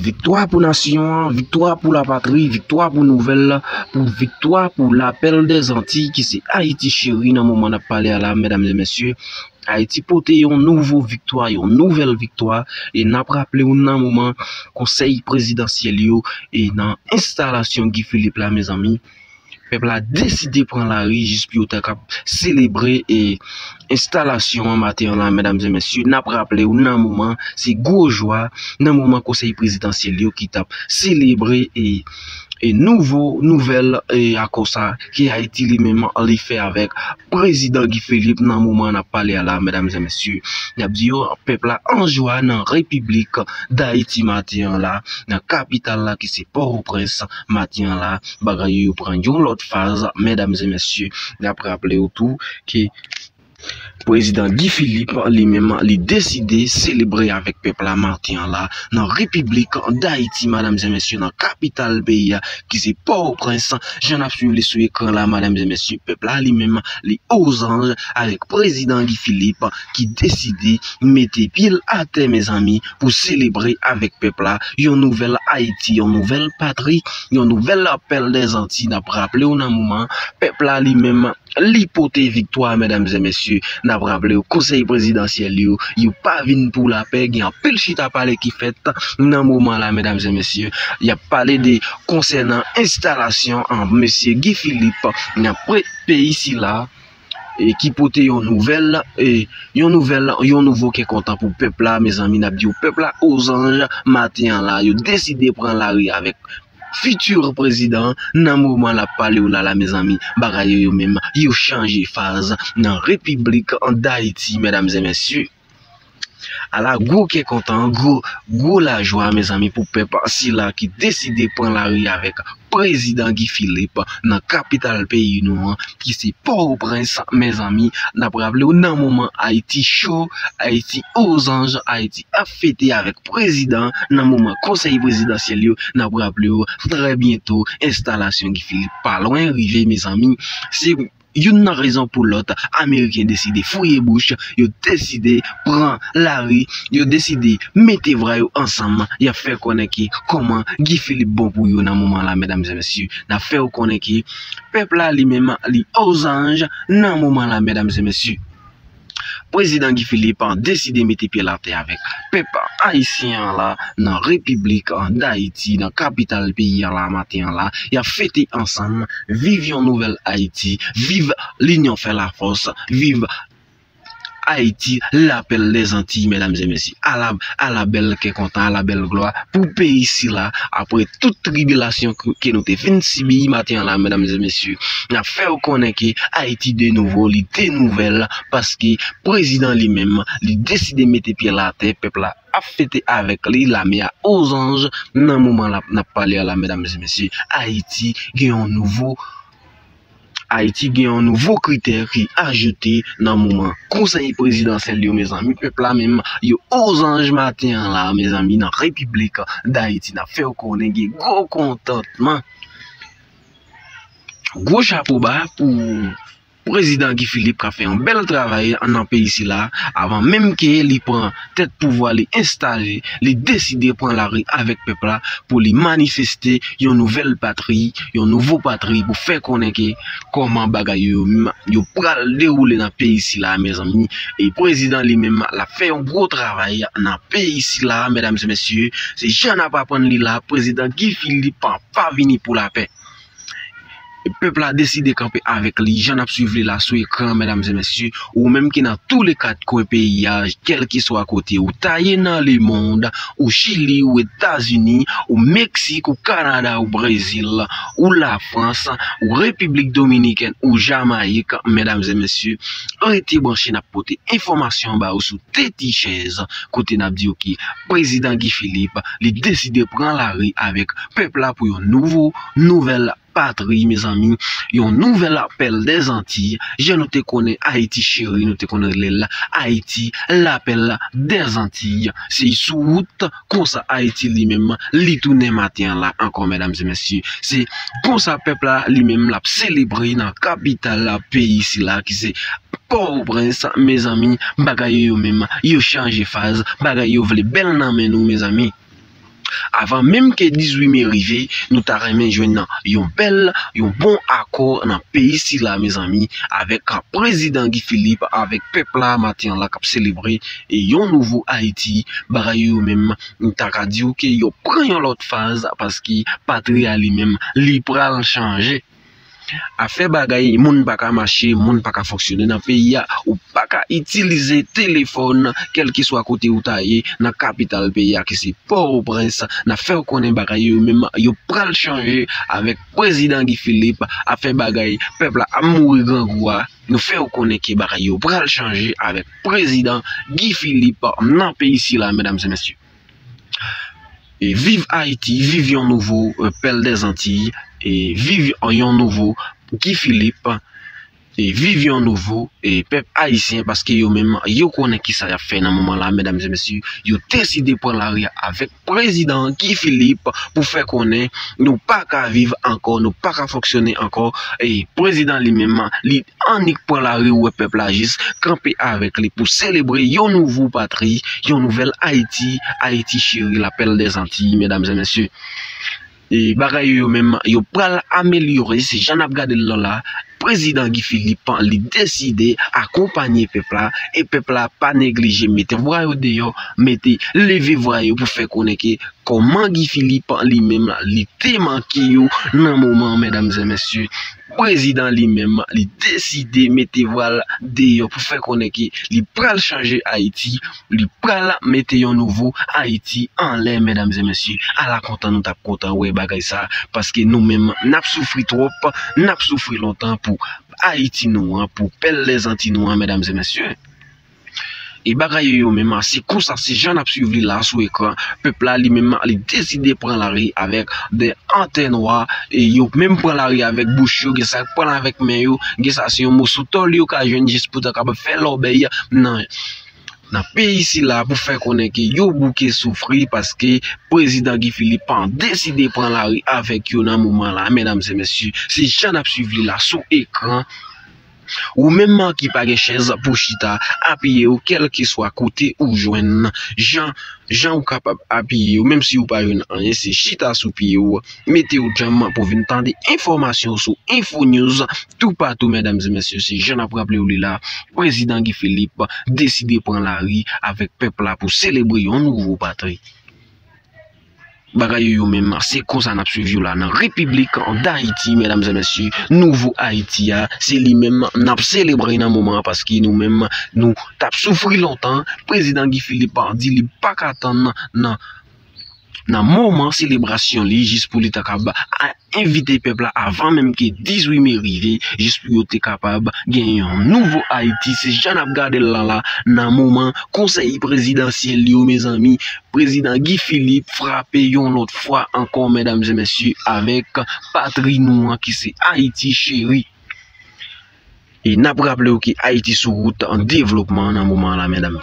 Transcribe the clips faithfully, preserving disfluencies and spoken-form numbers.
Viktwa pou nasyon an, viktwa pou lapatri, viktwa pou nouvèl, pou viktwa pou lapèl dèzantiy ki se Ayiti cheri nan moman n ap pale a la, medam e mesye. Ayiti pote yon nouvo viktwa, yon nouvèl viktwa, e n ap raple w nan moman konsèy prezidansyèl yo e nan enstalasyon Guy Philippe la, mezanmi. Pèp la deside pran lari jis pou yo ta kab selebre e enstalasyon an maten an la, medam e mesye. N ap raple w nan moman, se gwo jwa, nan moman konsèy prezidansyèl yo ki t ap selebre e, e nouvo nouvèl e akò sa ke Ayiti li menm li fè avèk prezidan Guy Philippe nan moman n ap pale a la, medam e mesye. N ap di yo, pèp la an jwa nan Repiblik Dayiti maten an la, nan kapital la ki se Pòtoprens maten an la. Bagay yo pran yon lòt faz, medam e mesye. N ap raple w tou ke prezidan Guy Philippe li menm li deside selebre avèk pèp la maten an la nan Repiblik Dayiti, medam e mesye, nan kapital peyi a ki se Pòtoprens. Jan n ap swiv li sou ekran la, medam e mesye, pèp la li menm li ozanj avèk prezidan Guy Philippe ki deside mete pye l atè, mezanmi, pou selebre avèk pèp la yon nouvèl Ayiti, yon nouvèl patri, yon nouvèl lapèl dèzantiy. N ap raple w nan moman, pèp la li menm li pote viktwa, medam e mesye. N ap raple w, konsèy prezidansyèl yo, yo pa vin pou lapè, gen anpil chita pale ki fèt nan moman la, medam e mesye. Y ap pale de konsènan enstalasyon an mesye Guy Philippe nan pre-, peyi sila, e ki pote yon nouvèl, e yon nouvèl, yon nouvo kè kontan pou pèp la, mezanmi, n ap di w, pèp la ozanj maten an la, yo deside pran lari avèk fiti prezidan nan moman l ap pale w la, la, mezanmi, bagay yo, yo menm, yo chanje faz nan Repiblik Dayiti, medam e mesye. Ala gwo kè kontan, gwo, gwo lajwa, mezanmi, pou pèp sila ki deside pran lari avèk prezidan Guy Philippe nan kapital peyi nou an, ki se Pòtoprens, mezanmi. N ap raple w, nan moman Ayiti cho, Ayiti ozanj, Ayiti ap fete avèk prezidan nan moman konsèy prezidansyèl yo. N ap raple w, trè byento, enstalasyon Guy Philippe pa lwen rive, mezanmi. Se youn nan rezon pou lòt, Ameriken deside fouye bouch, yo deside pran lari, yo deside mete vwa yo ansanm, y ap fè konnen ke kòman Guy Philippe bon pou yo nan moman la, medam e mesye. N ap fè w konnen ke pèp la li menm, li ozanj nan moman la, medam e mesye. Prezidan Guy Philippe deside mete pye l atè avèk pèp ayisyen an la nan Repiblik Dayiti, nan kapital peyi an la, maten an la. Y ap fete ansanm, viv yon nouvèl Ayiti, viv linyon fè lafòs, viv Ayiti, lapèl dèzantiy, medam e mesye. Ala, ala bèl kè kontan, ala bèl glwa pou peyi sila, apre tout tribilasyon ke, ke nou te fin sibi maten an la, medam e mesye. N ap fè w konnen ke Ayiti de nouvo, li de nouvèl, paske prezidan li menm, li deside mete pye l atè, pèp la ap fete avèk li, lame a ozanj, nan moman la, n ap pale a la, medam e mesye. Ayiti gen yon nouvo Ayiti gen yon nouvo kritè ki ajoute nan moman konsèy prezidansyèl yo, mezanmi. Pèp la menm, yo ozanj maten an la, mezanmi, nan Repiblik Dayiti. N ap fè w konnen gen gwo kontantman. Gwo chapo ba pou prezidan Guy Philippe k ap fè yon bèl travay nan peyi sila. Avan menm ke li pran tèt pouvwa, li enstale, li deside pran lari avèk pèp la pou li manifeste yon nouvèl patri, yon nouvo patri pou fè konnen ke kòman bagay yo, yo pral dewoule nan peyi sila, mezanmi. E prezidan li menm, l ap fè yon gwo travay nan peyi sila, medam e mesye. Se jan n ap aprann li la, prezidan Guy Philippe pa vini pou lapè. Pèp la deside kanpe avèk li, jan n ap swiv li la sou ekran, medam e mesye. Ou menm ki nan tou le kat kwen peyi a, kèlkeswa kote ou ta ye nan lemonn, ou Chili, ou Etazini, ou Meksik, ou Kanada, ou Brezil, ou Lafrans, ou Repiblik Dominikèn, ou Jamayik, medam e mesye, rete branche, n ap pote enfòmasyon ba ou sou Teti Chèz, kote n ap di w ke prezidan Guy Philippe, li deside pran lari avèk pèp la pou yon nouvo, nouvèl patri, mezanmi, yon nouvèl lapèl dèzantiy. Jan nou te konnen Ayiti cheri, nou te konnen rele l Ayiti lapèl dèzantiy. Se sou wout konsa Ayiti li menm, li tounen maten an la ankò, medam e mesye. Se konsa pèp la li menm, l ap selebre nan kapital la peyi sila ki se Pòtoprens, mezanmi. Bagay yo, yo menm, yo chanje faz. Bagay yo vle bèl nan men nou, mezanmi. Avan menm ke dizuit me rive, nou ta renmen jwenn yon bèl, yon bon akò nan peyi sila, mezanmi, avèk prezidan Guy Philippe, avèk pèp la, maten an la k ap selebre e yon nouvo Ayiti. Bagay yo menm, nou ta ka di w ke yo pran yon lòt faz, paske patri a li menm, li pral chanje. Afè bagay, moun pa ka mache, moun pa ka fonksyone nan peyi a, ou pa ka itilize telefòn, kèlkeswa kote ou ta ye, nan kapital peyi a, ki se Pòtoprens, n ap fè w konnen bagay yo menm, yo pral chanje avèk prezidan Guy Philippe. Afè bagay, pèp la ap mouri grangou a, nou fè w konnen ke bagay yo pral chanje avèk prezidan Guy Philippe nan peyi sila, medam e mesye. E viv Ayiti, viv yon nouvo, e, Pèl dèzantiy, e viv yon nouvo Guy Philippe, e viv yon nouvo, e pèp ayisyen, paske yo menm, yo konnen kisa y ap fè nan moman la, medam e mesye, yo deside pran lari avèk prezidan Guy Philippe pou fè konnen nou pa ka viv ankò, nou pa ka fonksyone ankò, e prezidan li menm, li annik pran lari, ou wè pèp la jis kanpe avèk li pou selebre yon nouvo patri, yon nouvèl Ayiti, Ayiti cheri, la Pèl dèzantiy, medam e mesye. E bagay yo, yo menm, yo pral amelyore, se jan n ap gade l lan la, prezidan Guy Philippe, li deside akonpanye pèp la, e pèp la pa neglije mete vwa yo deyò, mete leve vwa yo pou fè konnen ke kòman Guy Philippe li menm li te manke yo nan moman, medam e mesye. Prezidan li menm, li deside mete vwa l deyò pou fè konnen ke li pral chanje Ayiti, li pral mete yon nouvo Ayiti anlè, medam e mesye. Ala kontan nou t ap kontan wè bagay sa, paske nou menm, n ap soufri twòp, n ap soufri lontan pou Ayiti nou an, pou Pèl dèzantiy nou an, medam e mesye. E bagay yo, yo menm, se konsa, se jan n ap swiv li la sou ekran. Pèp la, li menm, li deside pran lari avèk de antè nwa, e yo menm pran lari avèk bouch yo, gen sa k pran avèk men yo, gen sa se yon moso tòl yo ka jwenn jis pou ta kapab fè lòbèy nan, nan peyi sila pou fè konnen ke yo bouke soufri paske prezidan Guy Philippe deside pran lari avèk yo nan moman la, medam e mesye. Se jan n ap swiv li la sou ekran. Ou menm ki pa gen chèz pou chita, apiye w kèlkeswa kote ou jwenn. Jan, jan ou kapab apiye w, menm si ou pa jwenn anyen, se chita sou pye w, mete w djanm pou vin tande enfòmasyon sou Info News toupatou, medam e mesye. Se jan n ap raple w li la, prezidan Guy Philippe deside pran lari avèk pèp la pou selebre yon nouvo patri. Bagay yo, yo menm, se konsa n ap swiv yo la nan Repiblik Dayiti, medam e mesye. Nouvo Ayiti a, se li menm n ap selebre nan moman an, paske nou menm, nou t ap soufri lontan. Prezidan Guy Philippe di li pa ka tann nan, nan moman selebrasyon li, jis pou li ta kab a, envite pèp la avan menm ke dizuit me rive, jis pou yo te kapab gen yon nouvo Ayiti. Se jan n ap gade l lan la, nan moman konsèy prezidansyèl yo, mezanmi, prezidan Guy Philippe frape yon lòt fwa ankò, medam e mesye, avèk patri nou an ki se Ayiti cheri. E n ap raple w ke Ayiti sou wout an devlopman nan moman an la, medam.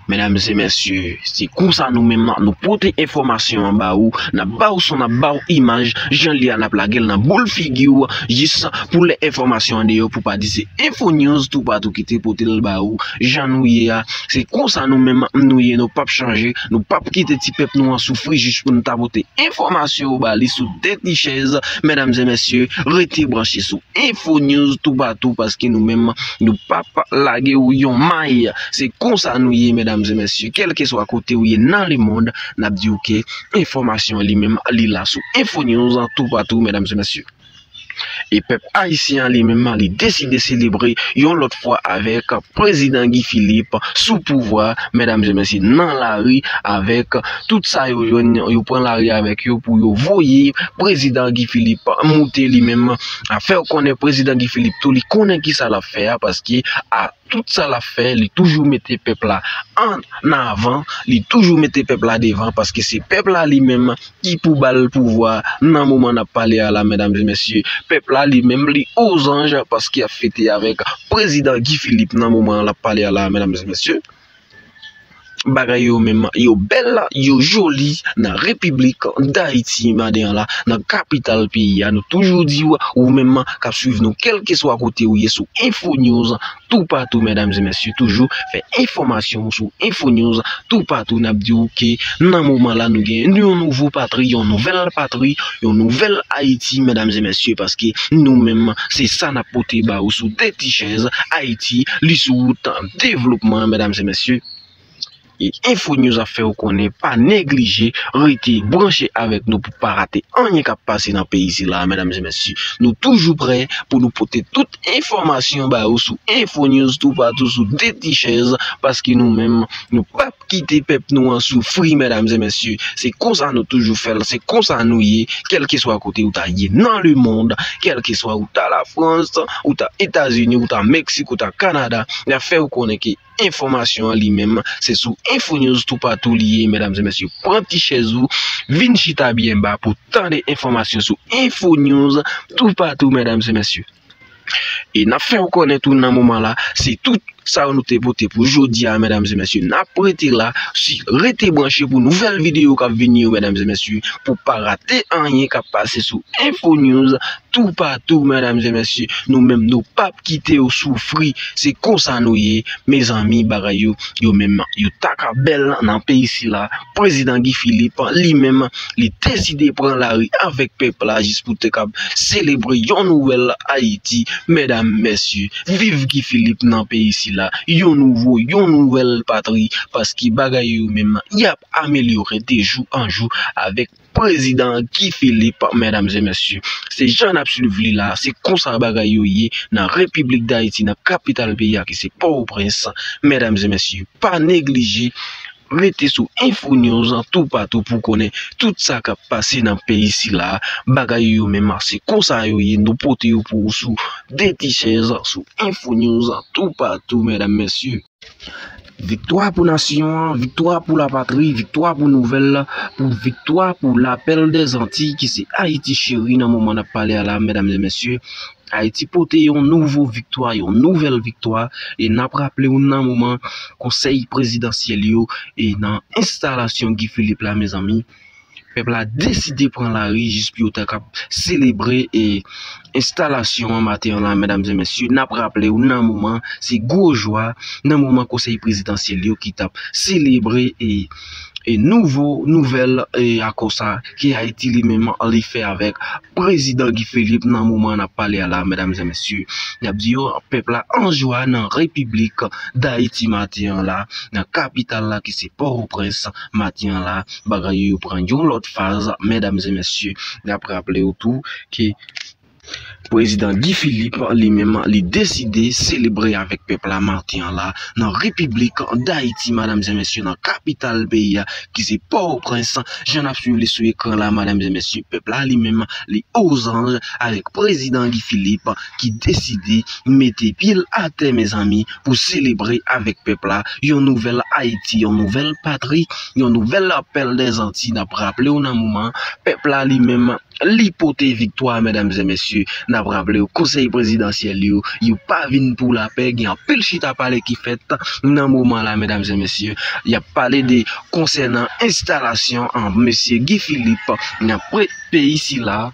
Medam e mesye, se konsa nou menm, nou pote enfòmasyon an ba ou, n ap ba ou son, n ap ba ou imaj, jan l ye a, n ap lage l nan boul figi w, jis pou lè enfòmasyon an deyò, pou pa di se Info News toupatou ki te pote l ba ou. Jan nou ye a, se konsa nou menm nou ye, nou p ap chanje, nou p ap kite ti pèp nou an soufri jis pou nou ta pote enfòmasyon yo ba li sou tèt li chèz. Medam e mesye, rete branche sou Info News toupatou, paske nou menm, nou p ap lage w yon may. Se konsa nou ye, medam e mesye. Kèlkeswa kote ou ye nan lemonn, n ap di w ke enfòmasyon li menm, li la sou Info News toupatou, medam e mesye. E pèp ayisyen an li menm, li deside selebre yon lòt fwa avèk prezidan Guy Philippe sou pouvwa, medam e mesye, nan lari avèk tout sa yo jwenn, yo pran lari avèk yo pou yo voye prezidan Guy Philippe moute li menm. Afè w konnen prezidan Guy Philippe tou, li konnen kisa l ap fè a, paske a tout sa l ap fè, li toujou mete pèp la an avan, li toujou mete pèp la devan, paske se pèp la li menm ki pou ba l pouvwa nan moman n ap pale a la, medam e mesye. Pèp la li menm, li ozanj, paske y ap fete avèk prezidan Guy Philippe nan moman n ap pale a la, medam e mesye. Bagay yo menm, yo bèl, yo joli nan Repiblik Dayiti maten an la, nan kapital peyi a. Nou toujou di w, ou menm k ap swiv nou, kèlkeswa kote ou ye sou Info News, toupatou, medam e mesye, toujou fè enfòmasyon sou Info News, toupatou. N ap di w ke nan moman la, nou gen yon nouvo patri, yon nouvèl patri, yon nouvèl Ayiti, medam e mesye, paske nou menm, se sa n ap pote ba ou sou de ti chèz. Ayiti, li sou wout devlopman, medam e mesye. E Info News ap fè w konnen, pa neglije rete branche avèk nou pou pa rate anyen k ap pase nan peyi sila, medam e mesye. Nou toujou prè pou nou pote tout enfòmasyon ba ou sou Info News toupatou sou de ti chèz, paske nou menm, nou p ap kite pèp nou an soufri, medam e mesye. Se konsa nou toujou fè l, se konsa nou ye, kèlkeswa kote ou ta ye nan lemonn, kèlkeswa ou ta Lafrans, ou ta Etazini, ou ta Meksik, ou ta Kanada, n ap fè w konnen ke enfòmasyon an li menm, se sou Info News toupatou li ye, medam e mesye. Pran ti chèz ou, vin chita byen ba pou tande enfòmasyon sou Info News toupatou, medam e mesye. E n ap fè w konnen tou nan moman la, se tout sa nou te pote pou jodi a, medam e mesye. N ap rete la, si, rete branche pou nouvèl videyo k ap vini yo, medam e mesye, pou pa rate anyen k ap pase sou Info News toupatou, medam e mesye. Nou menm, nou p ap kite w soufri. Se konsa nou ye, mezanmi, bagay yo, yo menm, yo ta ka bèl nan peyi sila. Prezidan Guy Philippe, li menm, li deside pran lari avèk pèp la jis pou te kab selebre yon nouvèl Ayiti. Medam, mesye, viv Guy Philippe nan peyi sila. Yon nouvo, yon nouvèl patri, paske bagay yo menm, y ap amelyore de jou an jou avèk Prezidan Guy Philippe, medam e mesye. Se jan n ap swiv li la, se konsa bagay yo ye nan Repiblik Dayiti, nan kapital peyi a ki se Pòtoprens, medam e mesye. Pa neglije rete sou Info News toupatou pou konnen tout sa k ap pase nan peyi sila. Bagay yo menm, se konsa yo ye, nou pote yo pou ou sou de ti chèz sou Info News toupatou, medam, mesye. Viktwa pou nasyon an, viktwa pou lapatri, viktwa pou nouvèl, pou viktwa pou lapèl dè Zantiy ki se Ayiti cheri nan moman n ap pale a la, medam e mesye. Ayiti pote yon nouvo viktwa, yon nouvèl viktwa, e n ap raple w nan moman konsèy prezidansyèl yo e nan enstalasyon Guy Philippe la, mezanmi. Pèp la deside pran lari jis pou yo ta kab selebre e enstalasyon an maten an la, medam e mesye. N ap raple w nan moman, se gwo jwa, nan moman konsèy prezidansyèl yo ki t ap selebre e, e nouvo nouvèl e akò sa ke Ayiti li menm li fè avèk Prezidan Guy Philippe nan moman n ap pale a la, medam e mesye. N ap di yo, pèp la an jwa nan Repiblik Dayiti maten an la, nan kapital la ki se Pòtoprens maten an la. Bagay yo pran yon lòt faz, medam e mesye. N ap raple w tou ke Prezidan Guy Philippe li menm li deside selebre avèk pèp la maten an la nan Repiblik Dayiti, medam e mesye, nan kapital peyi a ki se Pòtoprens. Jan n ap swiv li sou ekran la, medam e mesye, pèp la li menm li ozanj avèk Prezidan Guy Philippe ki deside mete pye l atè, mezanmi, pou selebre avèk pèp la yon nouvèl Ayiti, yon nouvèl patri, yon nouvèl lapèl dè Zantiy. N ap raple w nan moman, pèp la li menm li pote viktwa, medam e mesye. N ap raple w, konsèy prezidansyèl yo, yo pa vin pou lapè. Gen anpil chita pale ki fèt nan moman la, medam e mesye. Y ap pale de konsènan enstalasyon an mesye Guy Philippe nan pre-, peyi sila.